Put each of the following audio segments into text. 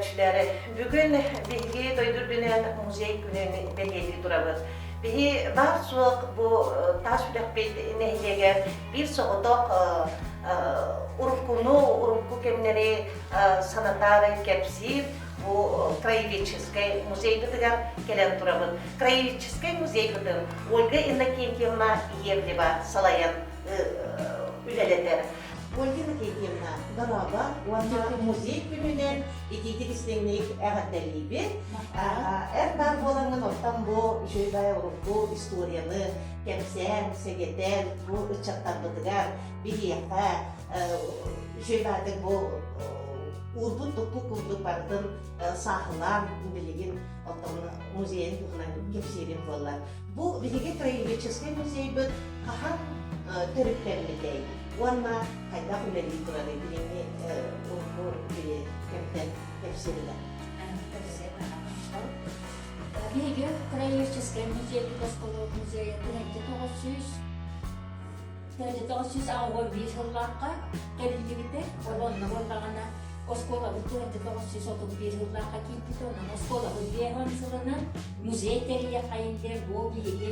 көрөөччүлэр! Бүгүн биһиги дойду үрдүнэн музей күнүн бэлиэтии турабыт. Биһи баар-суох бу таас үрэхпит нэһилиэгэр биир соҕотох уруккуну, урукку кэмнэри санатар, кэпсиир бу краеведческай музейбытыгар кэлэн турабыт. Краеведческай музейбытын Ольга Иннокентьевна Иевлева салайан үлэлэтэр. Ольга Никитьевна, дорообо уонна музей күнүнэн итиитик истиҥник эҕэрдэлиибит. Эр баар буолаҥҥын оттон бу үчүгэй баай урукку историяны кэпсээн, сэгэтэн бу ыччаттарбытыгар, биһиэхэ үчүгэй баайдык бу уурбут-туппут курдук барытын сааһылаан билигин оттон музейын туһунан кэпсиирим буолла. Бу биһиги краеведческай музейбыт хаһан төрүттэммитэй уонна хайдах үлэлии турарый билиҥҥи урукку кэмтэн кэпсиирилэр. Биһиги краеведческай музейбыт оскуола музейа 1981 сыллаахха тэриллибитэ. Ол онно буоллаҕына оскуолабыт 1931 сыллаахха киирбитэ. Онон оскуолабыт 50 сылынан музей тэрийиэххэйин диэн бу биһиги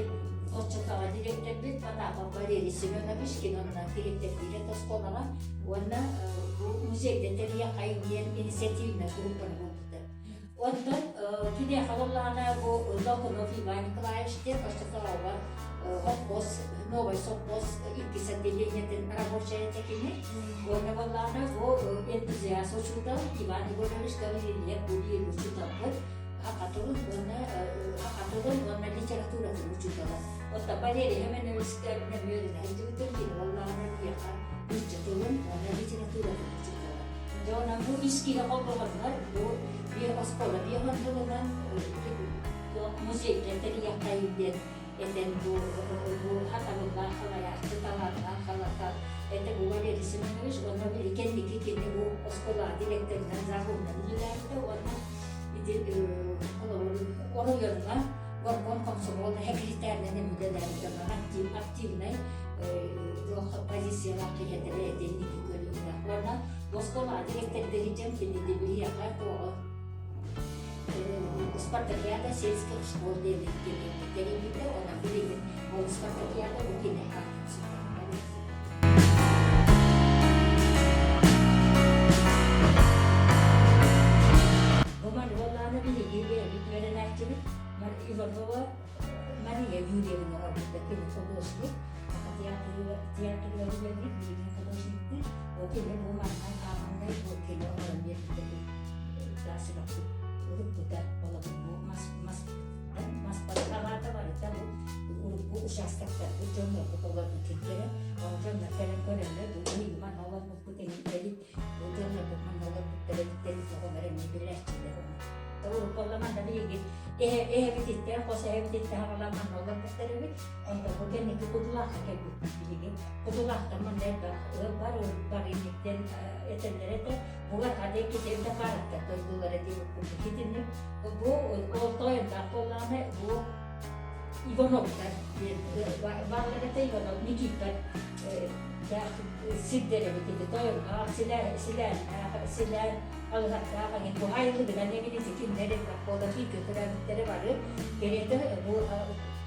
оччотооҕу дириэктэрбит Потапов Валерий Семенович кини онно дириэктэрдиир этэ оскуолаҕа уонна бу музейда тэрийиэххэйин диэн инициативнай группаны булбута. Онтон киниэхэ буоллаҕына бу Локунов Иван Николаевич диэн оччотооҕуга совхоз, новый совхоз иккис отделениетын рабочая этэ кини. Уонна буоллаҕына бу энтузиаст учуутал Иван Егорович Гаврильев бу биир учууталбыт саха тылын уонна саха тылын уонна литературатын учуутала. Оттон Валерий Семеновичка нөмүөрүнэ сылдьыбытым кини буоллаҕына биһиэхэ нуучча тылын уонна литературатын учуутала. Дьэ онон бу үс киһи холбоһоннор бу биир оскуола биир тылынан музейга тэрийиэххэйин диэн этэн бу бу хатабыллаах халайааччы талааннаах халатар это бу Валерий Семенович уонна кэнники кини бу оскуола директорынан заводынан үлэлээбитэ уонна ити холобур оройуонна горком комсомол секретарынан үлэлээбитэ активнай позициялаах киһи этинники көрүүлээх уонна оскуола директордары дьон кинини биһиэхэ туоҕа спартакиада сельских школ диэн тэрийбитэ онон билигин ол спартакиада бу кини аатын сүгэр. Бу Марголлааны биһиги бэйэбит үөрэнээччибит Иванова Мария Юрьевна оҥорбута кини художник, театрга үлэлиир билигин художниктыы. Ол кини бу манна хаамандай бу кини оҥорон биэрбитэ таас уруккута олобут бу мас мас мас барыта барыта бу урукку участоктарбыт дьоннорбут олорбут сирдэрэ ол дьоннор кэлэн көрөллөр бу биһиги манна олорбуппут эбит бу дьоннорбут манна олорбуттар эбиттэрин оҕолор эмиэ билээччилэр урукку манна биһиги эһэбититтэн хос эһэбититтэн хаҕалаан манна олорбуттар эбит онтон бу кэнники Кудулаахха кэлбиппит биһиги Кудулаахтан манна элбэх ыал бар бар инниттэн этэллэр этэ Булар хадей китер да параттар дойдулара диэбит курдук итинник бу ол тойонтоох буоллаҕына бу Ивановтар диэн бааллар этэ Иванов Никифор сирдэр эбит ити тойонноох силээннээх силээн алыһардаах эҥин бу айыллыгынан эҥин ити кинилэр элбэх буолан бииргэ төрөөбүттэрэ бары кэриэтэ бу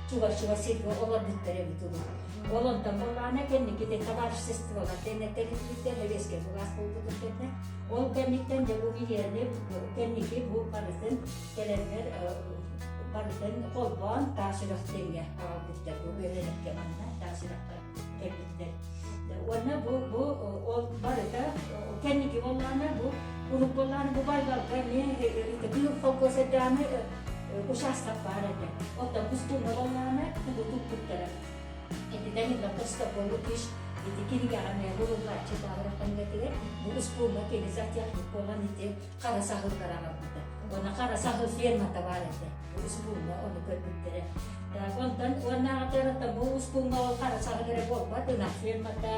чугас-чугас сиргэ олорбуттар эбит улуу Ол онтон буоллаҕына кэнники товариществолар диэн тэриллибиттэр сэбиэскэй былаас буолбутун кэннэ. Ол кэнниттэн дьэ бу биһиэни кэнники бу барытын кэлэннэр барытын холбоон таас үрэхтэргэ аҕалбыттар. Бу бөһүөлэккэ манна таас үрэххэ кэлбиттэр. Уонна бу бу ол барыта кэнники буоллаҕына бу урут буоллаҕына бу байбалга эмиэ кыыл холкуос эрдэҕинэ учаастак баар этэ. Оттон пустууна буоллаҕына тугу туппуттара. Итинэн Иннокентскай Лукич ити кинигэҕэ эмиэ булуллааччы баҕарахтан бу успуунга кини зоотехник буолан ити хара саһыллар аҕалбыта. Уонна хара саһыл фермата баар этэ. Бу успуунга ону көрбүттэрэ. Онтон уоннааҕытыгар бу успуунга ол хара саһыл эрэ буолбат, ынах фермата,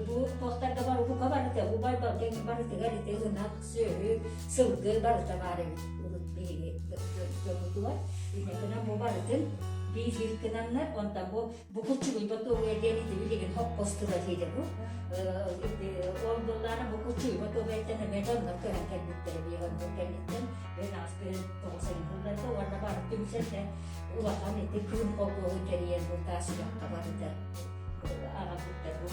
бу туохтарга бар бука барыта, бу байбалга барытыгар ити ынах, сүөһү, сылгы барыта баар эбит урут биһиги дьоммутугар. Иннокена бу барытын Биир сир гынаннар, онтон бу букуччугуй ботуобуйа диэн ити билигин хоппос турар сирэ бу. Ол буоллаҕына букуччугуй ботуобуйаттан эмиэ дьоннор көһөн кэлбиттэрэ биир оннук кэнниттэн бэйэн аҕыс быһын тоҕус айын сылларга уонна бары түмсэн да улахан ити кыым холкуоһу тэрийэн бу таас үрэххэ барыта аҕалбыттар бу.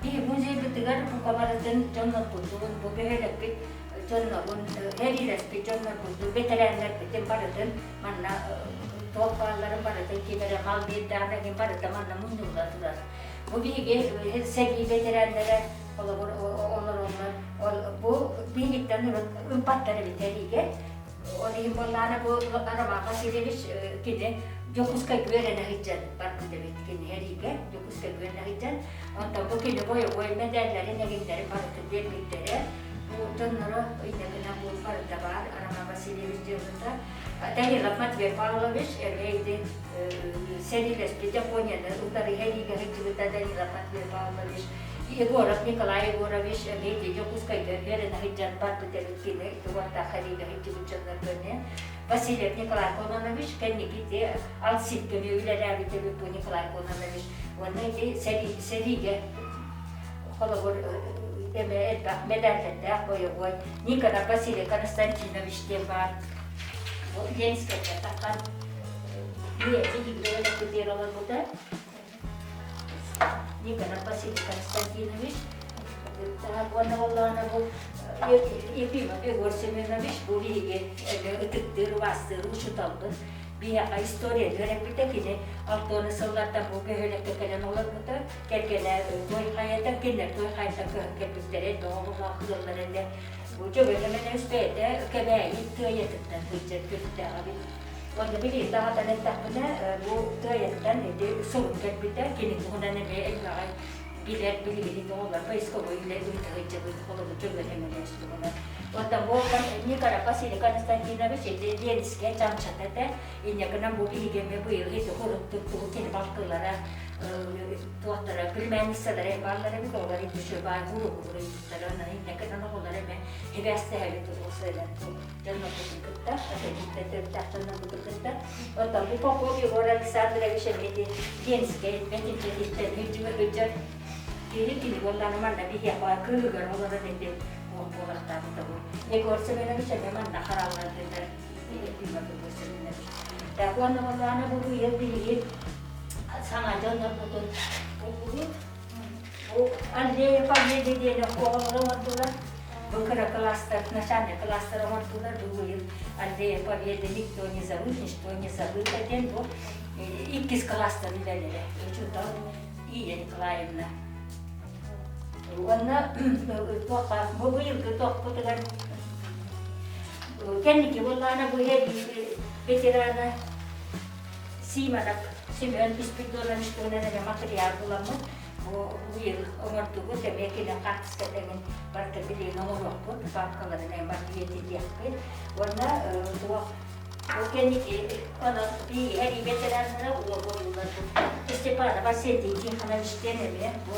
Биһи музейбытыгар бука барытын дьоннорбутун, бу бөһүөлэкпит дьоннорун, эриилэспит дьоннорбутун, бэтэрээннэрбитин барытын манна туох баалларын барытын ким эрэ мал биэрдэҕинэ эҥин барыта манна мунньулла турар. Бу биһиги сэрии бэтэрээннэрэ холобур олороллор. Ол бу биһигиттэн урут ылбаттар эбит эриигэ. Ол иһин буоллаҕына бу Роман Васильевич кини Дьокуускайга үөрэнэ сылдьан барбыт эбит кини эриигэ Дьокуускайга үөрэнэ сылдьан. Онтон бу кини бойобуой мэдээллэрин эҥиннэрин барытын биэрбиттэрэ. Бу дьонноро ыйдагына бу барыта баар Роман Васильевич дьыалата. Данилов Матвей Павлович эмиэ ити сэриилэспит Японияны утары сэриигэ сылдьыбыта Данилов Матвей Павлович. Егоров Николай Егорович эмиэ ити Дьокуускайга үөрэнэ сылдьан барбыт эбит кини ити уоттаах сэриигэ сылдьыбыт дьоннорго эмиэ. Васильев Николай Кононович кэнники ити Алсибка эмиэ үлэлээбит эбит бу Николай Кононович. Уонна ити сэриигэ холобур эмэ элбэх мэдээллэрдээх бойобуой Никонов Василий Константинович диэн баар. Бу Ленскэйгэ таххан биһиги олорбута. Никонов Василий Константинович уонна буоллаҕына бу Ефимов Егор Семенович бу биһиги ытыктыыр, убаастыыр учууталбыт. Биһиэхэ история үөрэппитэ кини алтыаны сыллартан бу бөһүөлэккэ кэлэн олорбута. Кэргэнэ Той Хайата, кинилэр Той Хайаттан көһөн кэлбиттэрэ, доҕолоох ыаллар этэ. Бу Дьөгүөр бэйэтэ Кэбээйи Тыайатыттан сылдьар төрүттээх эбит. Онно билигин даҕатан эттэхпинэ, бу Тыайаттан ити сурук кэлбитэ, кини туһунан эмиэ элбэҕи билэр, билигин оҕолор поисковой үлэ ыыта сылдьабыт, холобур Дьөгүөр Эмэлэс туһунан. Оттон бу Николай Василий Константинович ити Ленскэй чамчата этэ, инньэ гынан бу биһиги эмиэ быйыл ити хоруттук тугу кини балтылара туохтара племянницалара бааллар эбит, оҕолор ити баар буруйдуктара, онон инньэ гынан оҕолор эмэ хибээстэһэбит улуусайдан дьоннорбутун кытта, атыттан төрүттээх дьоннорбутун кытта. Оттон бу Попов Егор Александрович эмиэ Ленскэй мэтинчэтиттэн үдьүмэ киһи кини буоллаҕына манна биһиэхэ кыыһыгар олорон ити буолахтаабыта бу. Егор Семенович эмиэ манна хараллардылар. Егор Семенович. Так уонна буоллаҕына бу быйыл биһиги саҥа дьоннорбутун булбут. Бу Андреев Победы диэн оҕолоро оҥордулар. Бу кыра класстар, начальный класстар оҥордулар. Бу быйыл Андреев Победы никто не забыт, ничто не забыто диэн бу иккис класстар үлэлэрэ. Учуутал Ия Николаевна. Уонна туохха бу быйылгы туохпутугар кэнники буоллаҕына бу ветерана Симонов Семен Спиридонович туһунан эмэ матырыйаал буламмыт бу быйыл оҥордубут эмиэ кини хаартыска тэҥин барыта билигин оҥоруохпут папкаларын эмэ үйэтитиэхпит уонна туох бу кэнники онон биһиги ветераннара уоллар Степанов Арсентий Тихонович диэн эмиэ бу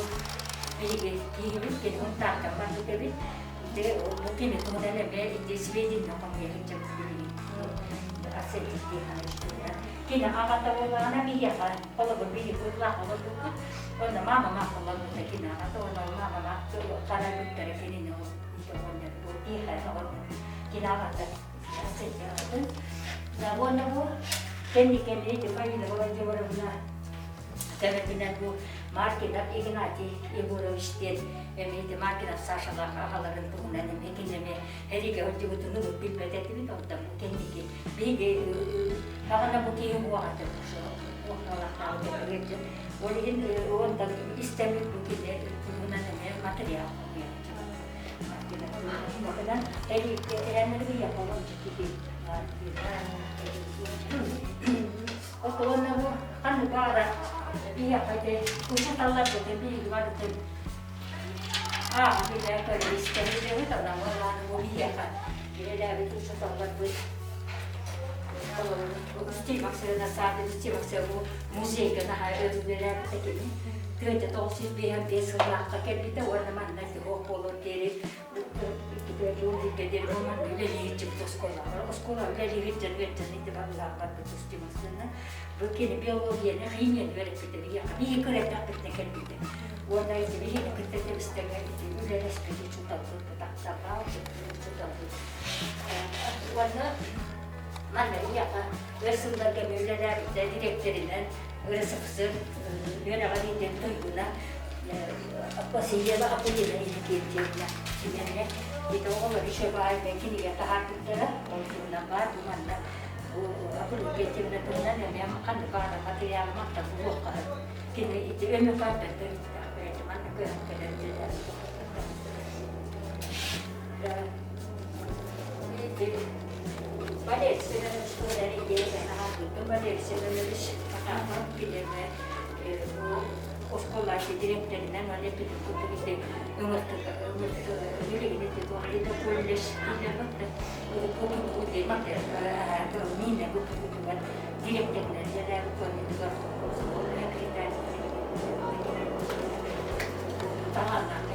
биһиги киһибит кини Унтаартан барбыт эбит бу кини туһунан эмиэ ити сведения хомуйа сылдьабыт билигин Арсентий Тихонович туһунан Кини аҕата буоллаҕына биһиэхэ, холобур, биһиги курлаах олорбуппут, онно маама маахылларбыта кини аҕата, уонна ол маамалаах хара бүттэрэ кинини ол оҕонньор бу тиэхэ оҕонньор кини аҕата Арсентий аҕатын. Уонна бу кэнники эмиэ ити Фаина Володимировна көмөтүнэн бу Маркинов Игнатий Егорович диэн эмиэ ити Маркинов Сашалаах аҕаларын туһунан эмиэ кини эмиэ эригэ сылдьыбытын урут билбэт этибит, онтон бу кэнники биһиги даҕаны бу киһи уоҕата ол иһин онтон истэммит бу кини туһунан эмиэ материал Отуонна бу ханнык баара биһиэхэ ити учууталларбытын биһиги барытын ааҕа билэ көрө истэ билэбит онон бу биһиэхэ үлэлээбит учууталларбыт Устин Максимовна Саввин Устин Максимов бу музейга наһаа өр үлэлээбит кини. Тыата 955 сыллаахха кэлбитэ уонна манна суох буолуор диэри үлэлиир оскуолаҕа оскуола үлэлиир дьон үөрдэн ити барылаах барбыт устимассыына бу кини биологияны химияны үөрэппитэ биһиэхэ биһи кыра эрдэхпитинэ кэлбитэ уонна ити биһини кытта тэбистэҥҥэ ити үлэлэспит учууталбыт тапталлаах учууталбыт уонна манна биһиэхэ өр сылларга үлэлээбитэ дириэктэринэн РСФСР үөрэҕин иитэн туйгуна Васильева Акулина Иннокентьевна кинигэ ити оҕолор еще баайга кинигэ таһаарбыттара ол туһунан баар бу манна Акулина Иннокентьевна туһунан эмиэ ханнык баҕарар материалы мантан булуохха кини ити Өймөкөөнтөн төрүттээх бэйэтэ манна көһөн кэлэн Валерий Семенович туһунан идея аһарбытым. Валерий Семенович Потапов кинигэ оскуола дириэктэринэн уонна курдук ити билигин ити туох диэтэ колледж Нина выпускнигар дириэктэринэн үлэлээбит колледжыгар талааннаах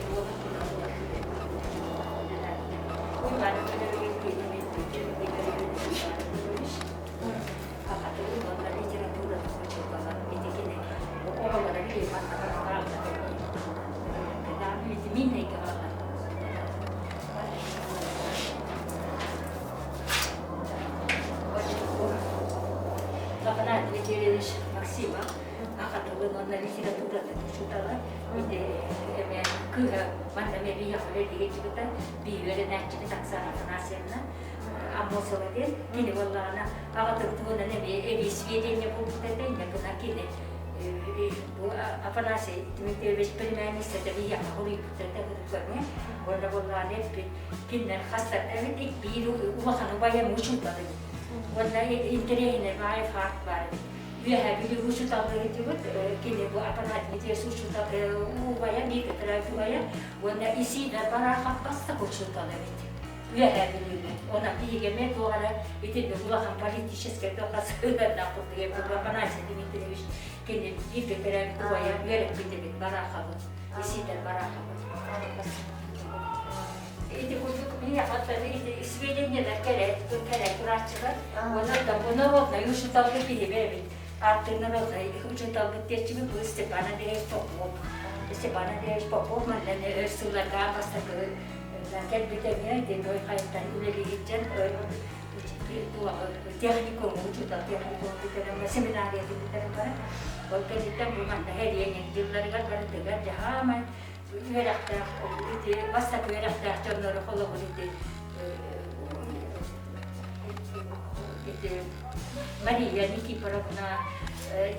Максима аҕатылын уонна литературатын учуутала ити эмэ кыыһа манна эмиэ биһиэхэ үлэлиир биир үөрэнээччибит Оксана Афанасьевна Аммосова диэн кини буоллаҕына аҕатын туһунан эмиэ эбии сведения булбут этэ инньэ гына кини бу Афанасий Дмитриевич племянницата биһиэхэ хоруйбута этэ көрүҥэ уонна буоллаҕына эппит кинилэр хастар эбит биир улахан убайым учуутал эбит уонна интэриэһинэй баай факт баар эбит Үөһээ Бүлүү учууталлары дьыбыт, кини бу аппарат Дмитриевич учуутал убайа, Миитэ убайа уонна Исида Барахов бастакы учуутал эбит. Үөһээ Бүлүүгэ. Онон биһиги эмиэ туох эрэ итинник улахан политическай туохха сыһыаннаах курдук эбит. Афанасий Дмитриевич кини бииргэ төрөөбүт убайа үөрэппит эбит Бараховы, Исида Бараховы. Ити курдук биһиэхэ ити сведениелэр кэлэ кэлэ турааччылар. Онон да бу народнай учууталга биһиги эбит. Ааттыыр народнай учууталбыт диэччибит бу Степан Андреевич Попов. Степан Андреевич Попов манна өр сылларга бастакы кэлбит эмиэ ити той хайаттан үлэлиир техникум учуутал техникум бүтэрэн семинария бүтэрэн баран ол кэнниттэн бу манна хэриэнин дьылларыгар барытыгар дьаһаамай үөрэхтээх ити бастакы үөрэхтээх дьоннору холобур ити ити Мария Никифоровна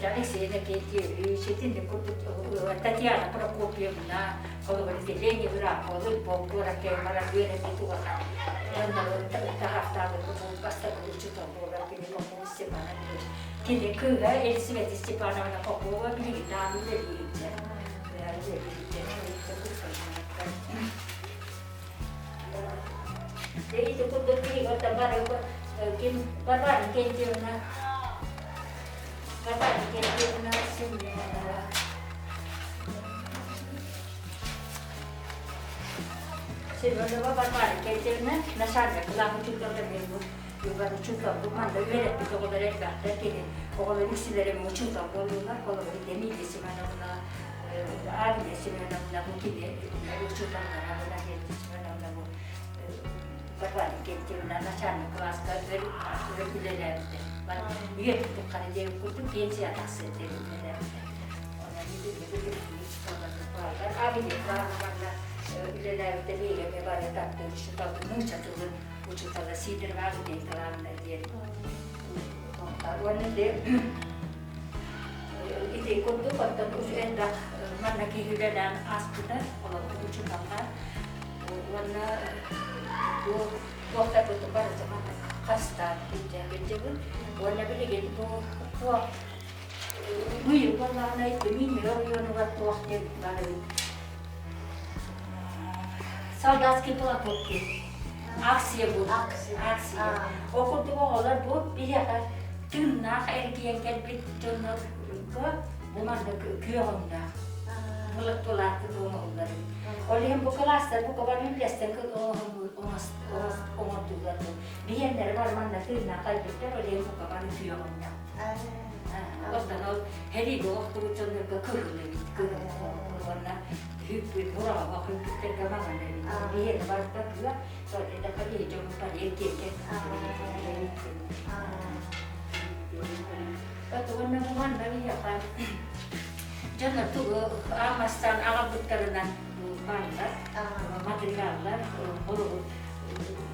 Алексей Иннокентьевич итинник курдук Татьяна Прокопьевна холобур ити Ленинградка Лыппов куоракка баран үөрэммит улахан дьоннору таһаартаабыт бастакы учуутал буолар кини Попов Степан Андреевич кини кыыһа Елизавета Степановна Попова билигин даҕаны үлэлиир Ити курдук биһиги бары ким Варвара Викентьевна Варвара Викентьевна Семенова Семенова Варвара Викентьевна начальник кылааһы учууталлар бу учуутал бу манна үөрэппит оҕолор элбэхтэр кини оҕолор үксүлэрэ учуутал буоллулар холобур Демидия Семеновна Агния Семеновна бу кини учууталлара Надежда Семеновна бу Варвара Викентьевна начальник кылааска өр үлэлээбитэ. Үйэппит хара диэн курдук пенсия тахсыа диэн үлэлээбитэ. Онон Агния Ивановна үлэлээбитэ биһиги бары таптыыр учууталбыт нуучча тылын учуутала Сидорова Агния Николаевна диэн. Уонна Ити курдук оттон элбэх манна киһи үлэлээн ааспыта, олорбут учууталлар уонна бу туохтарбытын барыта манна хастаан илдьэ Уонна билигин бу туох быйыл буоллаҕына Минньи оройуонугар туох диэн баар эбит Солдатский платок диэн акция бу акция. Ол курдук оҕолор бу биһиэхэ тыыннаах эргийэн кэлбит дьоннорго бу маннык күөх өҥнөөх. Былааты оҥоһуллар эбит. Ол иһин бу кылаастар бу кабар үллэстэн оҥордуллар. Биһиэннэри бар манна тыыннаах кэлбиттэр, ол иһин бу кабар үтүөҕүннэх. Оттон ол һэриигэ охтубут дьоннорго кыһыл эбит, кыһыл уонна хүппүт, бураҕаҕа хүппүттэргэ маҥан эбит. Биһиэнэ барыта тыа, сол этэххэ биһи дьоммут барыйа киэргэн Уонна бу манна биһиэхэ дьоно тугу аамастаан аҕалбыттарынан бааллар, матырыйааллар, холобур,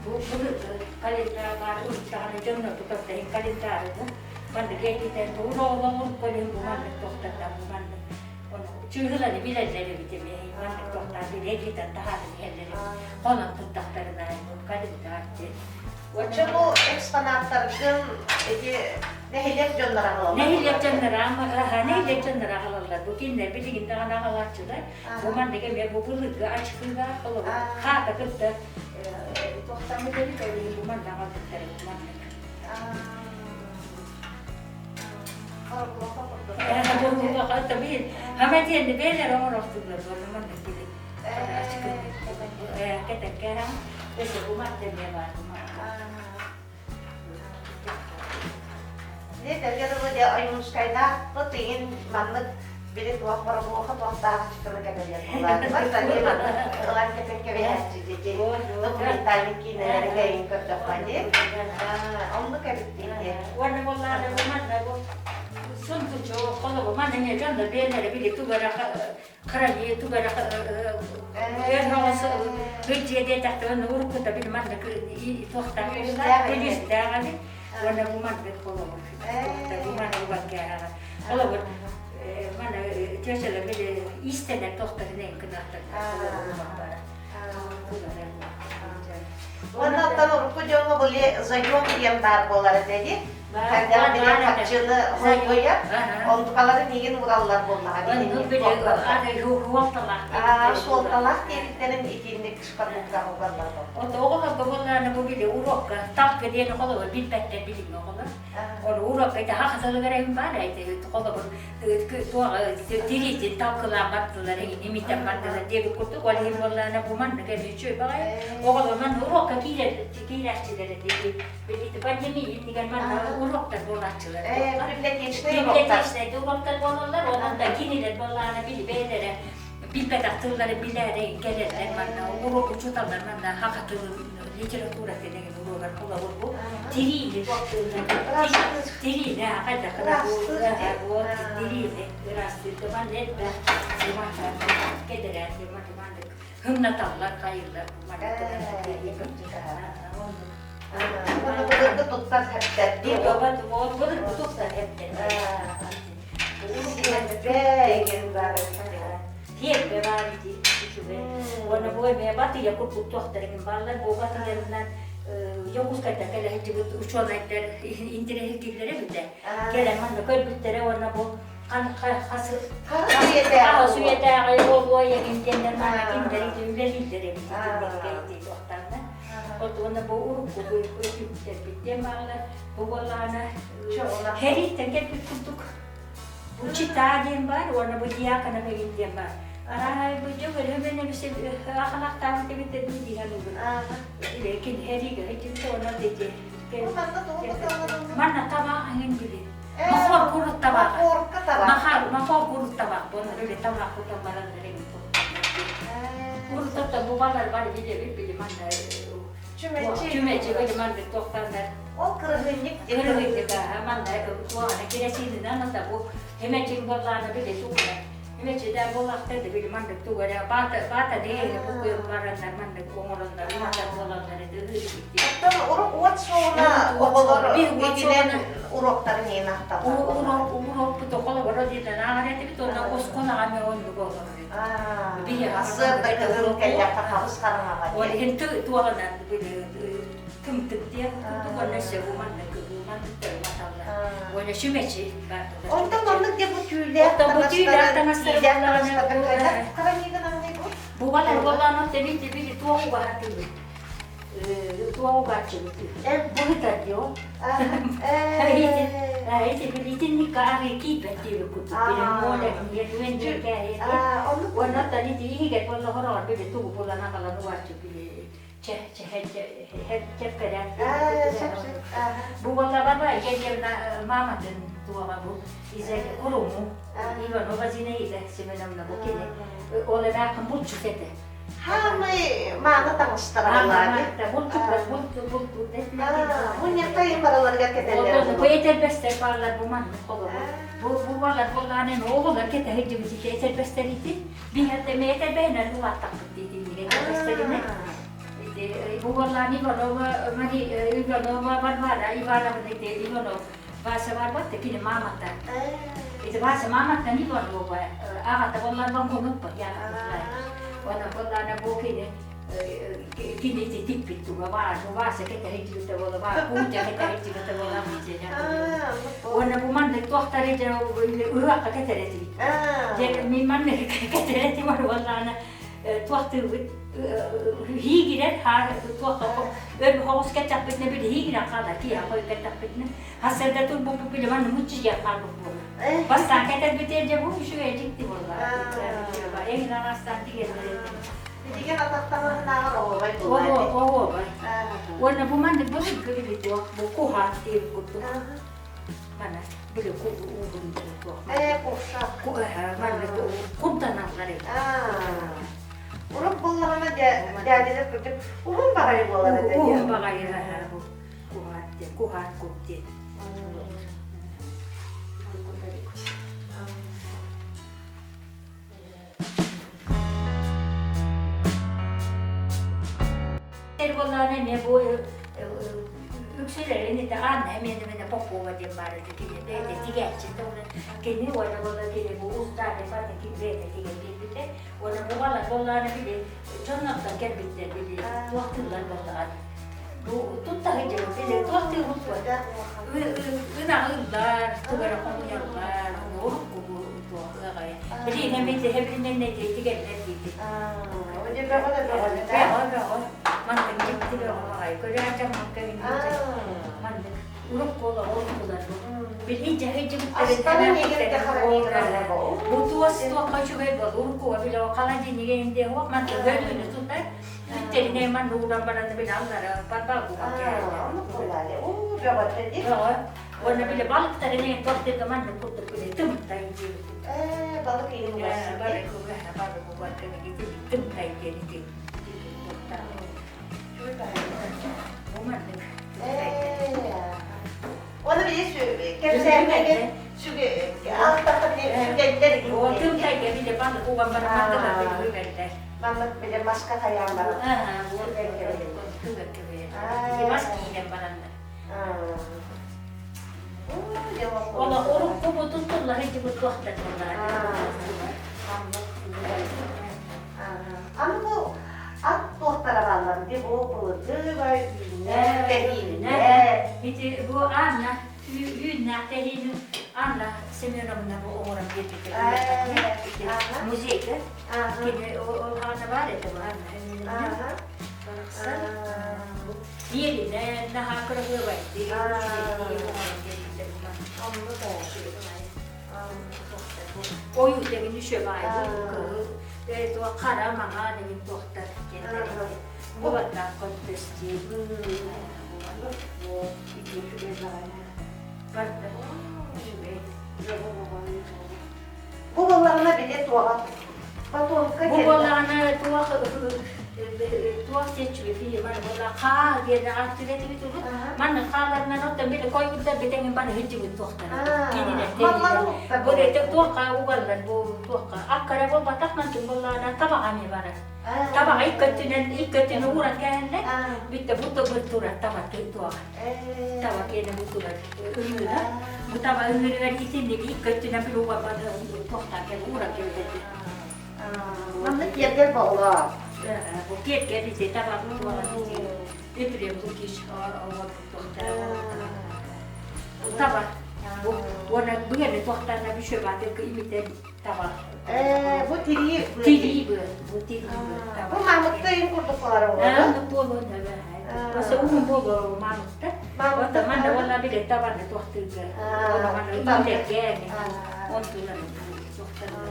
бу былыргы календарь урут дьонно тутаттарын календары бу маннык эргитэн бу уроолоҥун көрүҥ бу маннык тохтотон бу маннык чыыһылары билэллэр эбит эмиэ маннык тохтоон били эргитэн таһааран иһэллэр эбит хонон туттахтарына бу календарь диэн. Оччо бу экспонаттаргын ити нэһилиэк дьонноро аҕалаллар? Нэһилиэк дьонноро нэһилиэк дьонноро аҕалаллар. Бу кинилэр билигин даҕаны аҕалааччылар. Бу маннык эмиэ бу былыргы ачыкыылаах холобур хаата кытта туохтаммыт эбит ол иһин бу манна аҕалбыттар бу маннык. Хама диэн бээлэр оҥорохтуллар буолла маннык били ачыкы кэтэккэ өссө бу мат эмиэ баар бу Дьэ, дылы дьэ Ойуунускайдаахпыт игин маннык били туох боробуоха туохтаах ачыкыны кэтэлиэн буолаатылар. Ылан кэтэн кэбиһээччи дии. Документальный киинэлэри кэйин көрдөххө дии. Оннук эбит дии. Уонна буоллаҕына бу манна бу сундучу холобу манна эмиэ дьоннор бэйэлэрэ били тугу эрэ хранение тугу эрэ өр оҕус бырдьыа диэтэхтэринэ уруккута били маннык туохтаах күлүүстээх эбит уонна бу маннык холобур бу маннык убаккааҕа холобур мана тётялар били иистэнэр туохтарын эҥ гынахтар Уонна оттон урукку дьоҥҥо били заем диэн баар буолар этэ дии. Хайдах били харчыны хойгуйар, онтукалары миигин ураллар буоллаҕа Суолталаах диэбиттэрин итинник шкатулкаҕа угаллар Ото оҕолорго буоллаҕына бу били уруокка талка диэни холобур билбэттэр билиҥҥи оҕолор. Ону уруокка ити хахасалыгар эһин баар эти холобур тириитин талкылаан бардылар эҥин имитэн бардылар диэбит курдук ол иһин буоллаҕына бу маннык эмиэ үчүгэй баҕайы оҕолор манна уруокка киирэр киирээччилэр эти билити пандемия иннигэр манна уруоктар буолааччылар библиотечнай уруоктар библиотечнай уруоктар буолаллар онон да кинилэр буоллаҕына били бэйэлэрэ билбэтэх тыллары билээри кэлэллэр манна уруок учууталлар манна хаха тылын литературатын эҥин уруогар холобур бу тириини тириини хайдах тириини ыраастыырга манна элбэх кэдэрээт маннык хымнаталлар хайыыллар Уонна былыргы туттар хэптэр дии. Былыргы туттар хэптэр. Сиэрбэ эгин баар Сиэрбэ баар ити үчүгэй. Уонна бу эмиэ батыйа курдук туохтар бааллар. Бу батыйарынан Дьокуускайтан кэлэ сылдьыбыт учуонайдар интэриэһиргииллэрэ эбитэ. Кэлэн манна көрбүттэрэ уонна бу хас үйэтээҕи буолуо эгин диэннэр манна кинилэр ити үлэлииллэр эбит итинниккэ ити туохтаанна. Уонна бу урукку өтүктэрбит диэн бааллар. Бу буоллаҕына хэрииттэн кэлбит курдук бу чита диэн баар уонна бу диакона бэгин диэн баар. Арааһай бу дьөгөрү мен ахалахтаабыт эбит дуу диэн угун. Лекин хэриигэ хитинте онон дети. Манна табаах аңын били. Махор курут табаах. Махар махор курут табаах. Оны били табаах кутан баран эҥин Урутта бу балар бар биле били манна Чүмэчи. Чүмэчи били маннык тохтаннар. Ол кырыһынньык Кырыһынньык манна туоҕана керосинынан ата бу хэмэчин буоллаана били тугуна хэмэчидэ буоллахта да били маннык тугу эрэ баата баата дэйэҥэ бу кыйын бараннар маннык оҥороннор уматар буолаллар этэ Оттон урук уот суоҕуна оҕолор итинэн уруоктарын иһин ахталлар. Уруок уруокпут оҕолоро диэтэн ааҕар этибит уонна оскуолаҕа эмиэ оннук олорор Сарсыарда кыһын кэллэххэ хабыс хараҥаҕа Ол иһин туоҕанан тымтык диэн курдук уонна өссө бу маннык бу манныктары маталлар уонна чүмэчи баар Онтон оннук де бу түүлээх таҥастары Бу балар буоллаҕына тэбит били туох убаһатыыбыт. Туох угааччыбыт быһыта дио. Ити билитинник арыы киирбэт диэбит курдук. Били муоля үөн дьүркээйи. Уонна тани тииһигэр буолла хороҕор били тугу булан аҕалан угааччы били чэ чэ чэппэрээк. Бу буолла баба Егерьевна мааматын туоҕа бу Иза Куруму Иванова Зинаида Семеновна бу кини ол эмээххин булчут этэ. Хаамай мааны таҥастара буолаады. Мунньахта иһин бараларыгар кэтэллэр. Бу этэрбэстэр бааллар бу маннык холобур. Бу бу балар буоллаанын оҕолор кэтэһэ дьыбытите этэрбэстэрити. Биһэрдэ мэ этэрбэһинэн улааттахпыт диэтиннигэ этэрбэстэринэ. Бу буоллаан Иванова Мари Иванова Варвара Ивановна ити Иванов Вася барбат да кини маамата. Ити Вася мааматтан Иванова аҕата буоллар Монгонуппа Она буоллаана бу кини кини ити типпит туга баар бу Вася кэтэһиччибитэ буола баар Кутя кэтэһиччибитэ буола Уонна бу маннык туохтары дьэ ыһыахха кэтэрэтибит. Дьэ мин маннык кэтэрэтим буоллаана туохтыыбыт һиигирэр хаар туохха өр хоҕус кэттэхпитинэ били һиигирэн хаалар киэһэ хойут кэттэхпитинэ хассарда турбуппут били манна муччуйан хаалбыт буолар бастаан кэтэрбитигэр дьэ бу үчүгэй дьикти буолла эҥин араастаан тигэллэр Билигин атахтаҥаһынааҕар оһуобай буолла оһуобай уонна бу маннык былыргы били туох бу куһаат диэбит курдук Мана били уугун туох. Ээ, куршак. Маннык курданаллар эбит. Урут буоллаҕына дядялар кырдьык уһун баҕайы буолар этэ. Уһун баҕайы бу куһаат диэн, куһаат куп диэн. Буоллаҕына эмиэ бу үксүлэрин ити Анна Семеновна Попова диэн баар этэ кини бэйэтэ тигээччитэ уонна кини уонна буолла кини бу устааны бары бэйэтэ тигэн биэрбитэ уонна бу балар буоллаҕына били дьоннортон кэлбиттэр били туох тыллар буоллаҕа бу тутта сылдьабыт били туох тыыбыт ынаҕыллар тугу эрэ хомуйаллар урукку бу туох ыаҕайа билиинэ билинэн тигэллэр диэтик Бөҕө да бөҕө бөҕө бөҕө Маннык дьикти бөҕө баҕайы көрөөччү маннык маннык урукку олоҕу уруккулар бу. Били Астарын егерде бу туос туохха үчүгэй буол уруккуга били холодильнига инде уох маннык өлүүнү тутар бүттерине манны ууран баран били аллара барбал буган Бөҕө Уонна били балыктарын эҥин тохтуйга маннык курдук били тымтай диэбит. Балык иһин Балык балык тымтай диэн ити. Бу маннык. Оны били кэпсээннэгэ сүгэ алтаха сүгэллэр Тымтайга били балык уган баран мандалар үгэллэр. Маннык били маска хайаан баран. Мас киинэн бараннар. Ола урукку бутун тыллаһы дьыбыт туохтар Аны бу ат туохтара бааллар ди бу былыргы бай үүннэр тэһииннэр Ити бу Анна үүннээх тэһиини Анна Семеновна бу оҥорон биэрбитэ музейга кини ол хаана баар этэ бу Анна Семеновна барахсан Биэринэн наһаа кыраһыабайдыы оҥорон биэрбитэ Ойуу дэгин үчүгэй кыһыл туох хара маҥан эҥин туохтар диэннэр бу баттаах көстүү барда үчүгэй Бу буоллаҕына били туоҕа Потомка Бу буоллаҕына туох туох диэччү бар буолла хаа диэн ааттыыр этибит маннык хааларынан оттон били койгурдар битэҥин бары сылдьыбыт туохтара кинилэр бу туохха угаллар бу туохха аккара буолбатах мантын буоллаҕына табаҕа эмиэ барар табаҕа икки өттүнэн икки өттүнэн ууран кээһэллэр бүттэ бу бу турар таба туоҕа таба киэнэ бу турар ыҥыыра бу таба ыҥыырыгар итинник икки өттүнэн били угаллар туохтаах кэлэ ууран кэбиһэллэр Маннык киэргэл боллоо. Бу киэргэл ити таба туоҕа ити Ефрем Лукич оҥорбут таба бу уонна быаны туохтаана бүшөбааты имитэн таба Бу тирии тирии быа бу тирии быа Бу маамыкта иин курдук болар буолуон Осы уһун буолуо маамыкта. Онто манна уонна били табаны туохтыырга. Олоҕону иилэргэ онтуларын туохтарга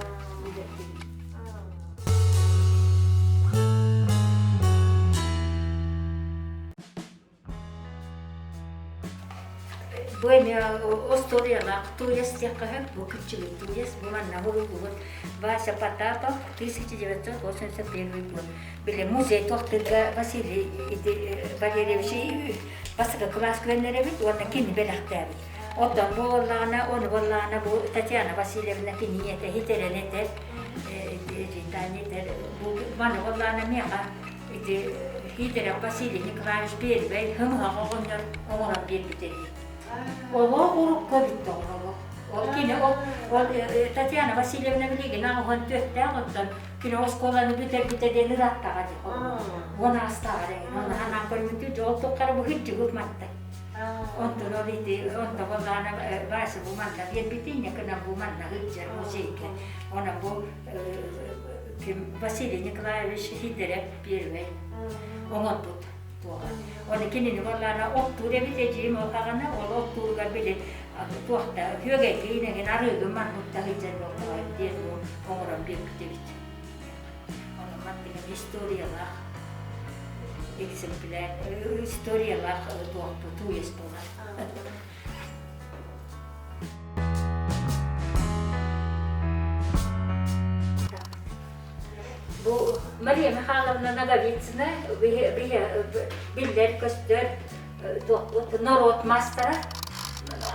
Бу эмиэ остуоруйалаах туйас диэххэ сөп, бу кырдьыгын туйас, бу манна уһуллубут Вася Потапов 1981 год. Били музей туохтыырга Василий ити Валерьевич бастакы кылаас күөннэрэбит уонна кини бэлэхтээбит. Оттон бу буоллаҕына, ону буоллаҕына бу Татьяна Васильевна кини ийэтэ хитэрэн этэр, Таня этэр, бу маны буоллаҕына миэхэ Ити Хиитэрэх Василий Николаевич Первэй һымыһах оҕонньор оҥорон биэрбитэ дии. Олох урукку эбит доҕор Ол кини ол, ол Татьяна Васильевна билигин аҕыһын түөртээх оттон кини оскуоланы бүтэрбитэ диэн ырааттаҕа дии. Уон аастааҕар эҥин. Онно ханаан көрбүтү дьол туххара быһырдьыбыт матта. Онтон ол ити онто боллаана Вася бу манна биэрбити инньэ гынан бу манна сылдьар музейга. Онон бу ким Василий Николаевич Сидоров первый оҥорбут туоҕа. Оны кинини боллаана оттуур эбит эдьиийим ол хаҕана ол оттууругар били туохта үөгэйгэ инэгин арыыгын манныкта сылдьар буоллаҕа диэн бу оҥорон биэрбит эбит. Ону мантыгын историялаах экземпляр историялаах туохпут туйас буолар. Бу Мария Михайловна Ноговицына биллэр-көстөр туохпут норуот маастара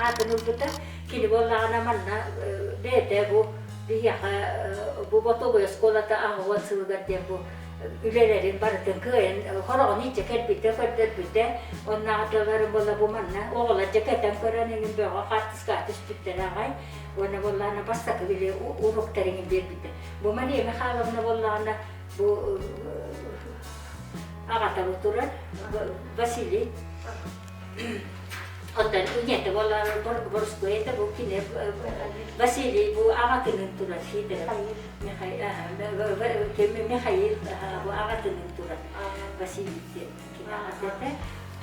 аатын ылбыта. Кини буоллаҕына манна бэйэтэ бу биһиэхэ бу Ботуобуй оскуолата аҕыс уон сылыгар диэн бу үлэлэрин барытын кыайан хороҕун илдьэ кэлбитэ, көрдөрбүтэ. Оннааҕыталары буолла бу манна оҕолор дьэ кэтэн көрөн эҥин бөҕө хаартыскаҕа түспүттэрэ аҕай. Уонна буоллаҕына бастакы били уруоктарын биэрбитэ. Бу Мария Михайловна буоллаҕына бу аҕата бу турар Василий. Оттон ийэтэ буоллаҕына Борускуой этэ бу кини Василий бу аҕатыныын турар Сидоров. Михаил бу аҕатыныын турар Василий диэн кини аҕата этэ.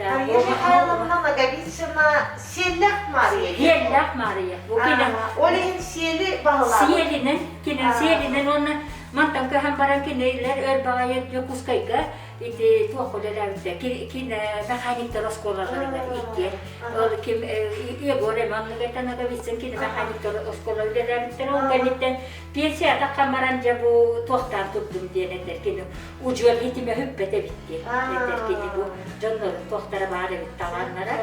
Мария Михайловна Ноговицына Сиэллээх Мария. Сиэллээх Мария. Бу кини Ол иһин сиэли баһылаабыт. Сиэлинэн, кини сиэлинэн уонна мантан көһөн баран кинилэр өр баҕайы Дьокуускайга ити туох үлэлээбиттэр кини механиктар оскуолаларыгар иккиэн ол ким Егор Иванович Ноговицын кини механиктар оскуола үлэлээбиттэр ол кэнниттэн пенсияда баран дьэ бу туохтаан турдум диэн этэр кини удьуор итимэ хүппэт эбит диэн этэр кини бу дьоннорун туохтара баар эбит талааннара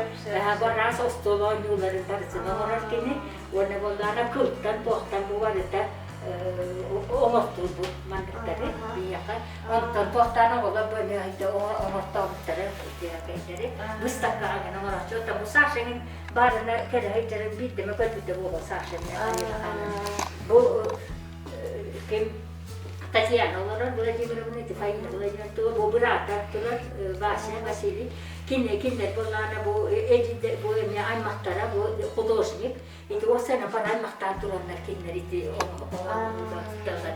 араас остуол оонньууларын барытын оҥорор кини уонна буоллаҕына кылтан туохтан бу барыта оҥортуур бу манныктары биһиэхэ Онтон туохтаан оҕолор бу эмиэ оҥортообуттара кэйдэри быыстапкаҕа гына оҥорооччу. Оттон бу Саша эҥин баарына кэлэ сылдьарын биирдэ эмэ көрбүтэ буолуо Саша эмиэ Бу ким Татьяна олорор Владимировна, ити Фаина Владимировна бу быраата турар Вася Василий. Кинилэр кинилэр буоллаҕына бу бу эмиэ аймахтара бу художник Ити уопсайынан аймахтаан тураннар кинилэр ити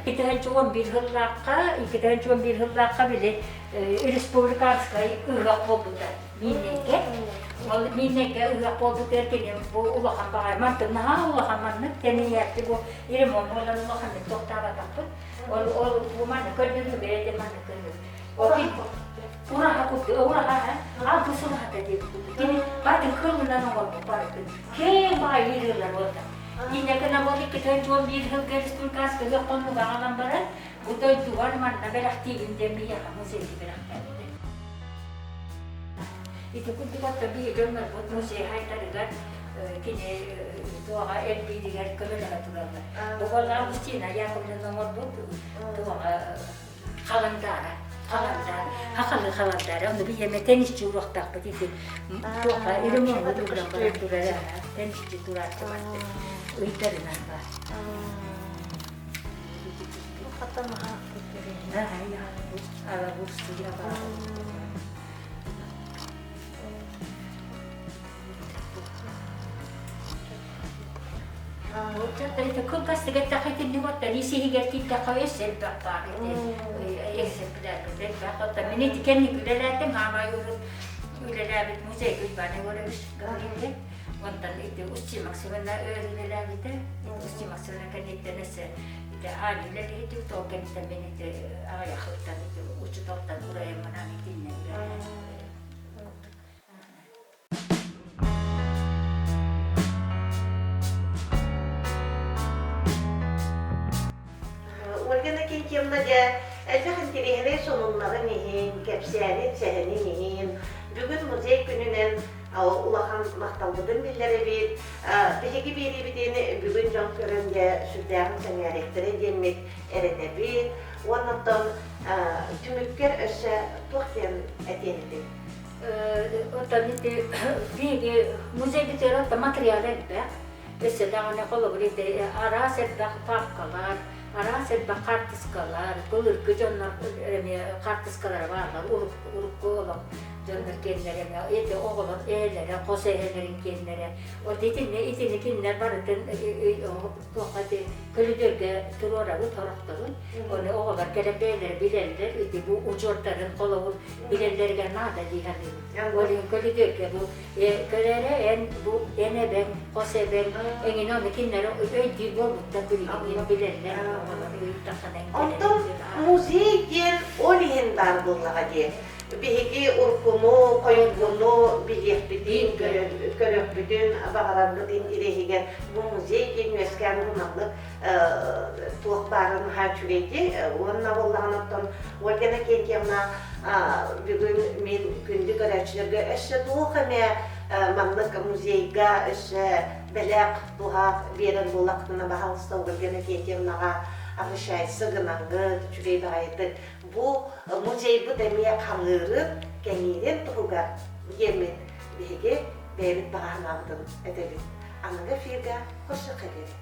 2011 сыллаахха 2011 сыллаахха били республиканскай ыһыах буолбута Мииннэйгэ. Ол Мииннэйгэ ыһыах буолбутугар кини бу улахан баҕайы мантык наһаа улахан маннык тэнийээччи бу ремонт буолан улаханнык тохтообатахпыт. Ол ол бу маннык көрдөрүүгэ этэ маннык көрдөрүү. Ол ураһа курдук ураһа алгыс ураһата диэбит курдук. Кини батын кылынан оҥорбут барытын. Киэҥ баҕайы ыырыылар буолла. Инньэ гынан ол 2011 сылга республиканскай хоннуга аҕалан баран, бу дойдубар манна бэлэхтиибин диэн биһиэхэ музейга бэлэхтээбитэ. Ити курдук оттон биһиги дьоннорбут музей хайдарыгар кини туоҕа элбииригэр көмөлөһө тураллар. Бу буолла Августина Яковлевна оҥорбут туоҕа халандаара халандаара хахалы халандаара ону биһиэмэ теннисчи уруохтаахпыт ити туохха ремонту туран баран турара теннисчи турааччы бардык ыйдарынан бар Кылгастык эттэххэ итинник оттон ис-иһигэр киирдэххэ өссө элбэх баар ити экземплярбыт элбэх. Оттон мин ити кэнники үлэлээтим, хаамай урут үлэлээбит музейга Иван Егорович Гаврилович. Онтон ити Устин Максимовна өр үлэлээбитэ. Устин Максимовна кэнниттэн өссө ити аан үлэлиһити, ол кэнниттэн мин ити аҕыйахыттан ити учууталтан урайаммынан итиннэ үлэлээбитим. Ольга Иннокентьевна дьэ элбэх интэриэһинэй сонуннарын иһин, кэпсээнин, сэһэнин иһин бүгүн музей күнүнэн улахан махталбытын биллэрэбит. Биһиги биэриибитин бүгүн дьон көрөн дьэ сүрдээҕин сэҥээриэхтэрэ диэммит эрэнэбит. Уонна оттон түмүккэр өссө туох диэн этиэн этэй? Оттон ити биһиги музейбытыгар оттон материал элбэх. Өссө даҕаны холобур ити араас элбэх папкалар, араас элбэх хаартыскалар, былыргы дьоннор эмиэ хаартыскалара бааллар, урукку олох дьоннор киэннэрэ эмиэ ити оҕолор эһэлэрэ, хос эһэлэрин киэннэрэ. Вот итини итини кинилэр барытын туохха ити көлүдүөргэ туруорабыт сорохторун. Ону оҕолор кэлэн бэйэлэрэ билэллэр, ити бу удьуордарын холобур билэллэригэр наада дии саныыбын. Ол иһин көлүдүөргэ бу көрөөрө эн бу эн эбэҥ, хос эбэҥ эҥин ону кинилэри өйдүүр буолбуттар билигин билэллэр оҕолор ыйыттаххына Онтон музей диэн ол иһин баар буоллаҕа дии. Биһиги уруккуну, хойуккуну билиэхпитин, көрүөхпүтүн баҕарарбыт интириэһигэр бу музей диэн үөскээн бу маннык туох баарын наһаа үчүгэйдик уонна буоллаҕына оттон Ольга Иннокентьевна бүгүн мин күндү көрөөччүлэргэ өссө туох эмэ маннык музейга өссө бэлэх туһах биэрэр буоллахтына баһаалыста Ольга Иннокентьевнаҕа обращайся гынаҥҥыт үчүгэй баҕайытык бу музейбыт эмиэ хаҥыырын кэҥиирин туһугар диэммит биһиги бэйэбит баҕа санаабытын этэбит аныгы эфиргэ көрсүөххэ диэри.